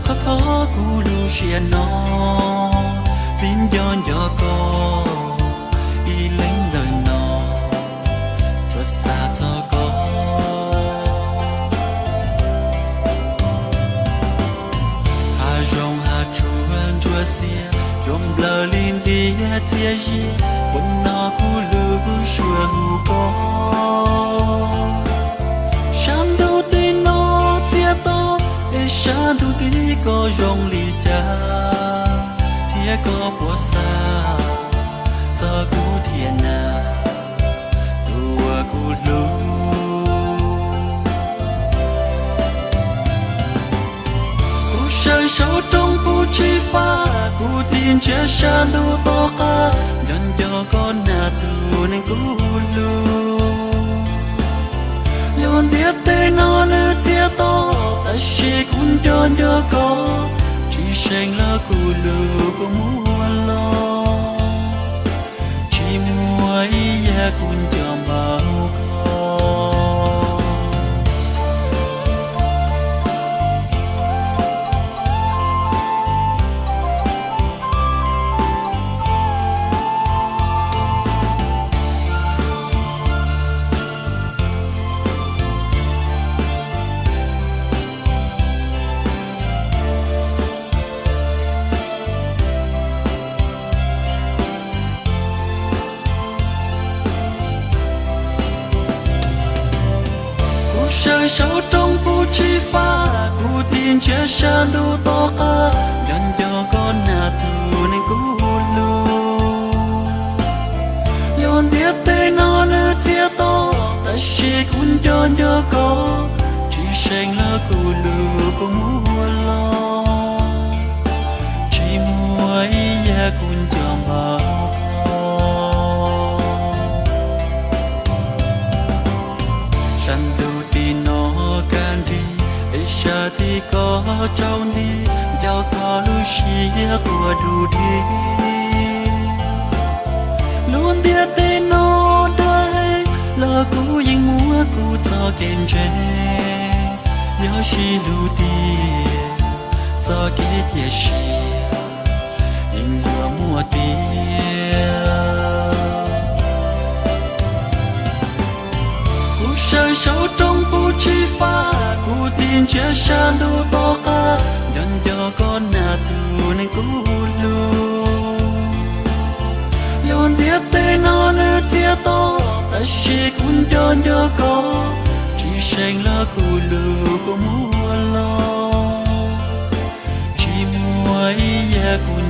Kho kho kuv lub siab no, vim nco nco koj, ib leeg ntawm no tsuas xav txog koj. Hav zoov hav tsuag ntsuab xiab, cua nplawg li ntiaj txiag ziab, puas hnov kuv lub suab hu koj. Sab ntuj tim no txias to, es sab ntuj tim koj zoo li cas, thiab koj puas xav txog kuv thiab na, tus uas kuv hlub. Kuv sawv saum roob puv tsis faj, kuv tig ntsia sab ntuj tom qab, nco nco koj na tus neeg kuv hlub. Lub ntiaj teb no nws txias to, tab sis kuv nco nco koj, tsis seem los kuv lub kua muag los, tsis muaj ib yam kuv nco npaum koj. Kuv sawv saum roob puv tsis faj, kuv tig ntsia sab ntuj tom qab, nco nco koj na tus neeg kuv hlub. Lub ntiaj teb no nws txias to, tab sis kuv nco nco koj, tsis seem los kuv lub kua muag los, tsis muaj ib yam kuv nco npaum koj. Sab ntuj tim no kaj nrig, es sab tim koj tsaus nti, nco koj lub siab quaj du di. Lub ntiaj teb no dag heev, los kuv yeej muab kuv txoj kev ntseeg, yog sib hlub tiag, txoj kev cia siab yeej yuav muaj tiag. Kuv sawv saum roob puv tsis faj, kuv tig ntsia sab ntuj tom qab, nco nco koj na tus neeg kuv hlub. Lub ntiaj teb no nws txias to, tab sis kuv nco nco koj, tsis seem los kuv lub kua muag los, tsis muaj ib yam kuv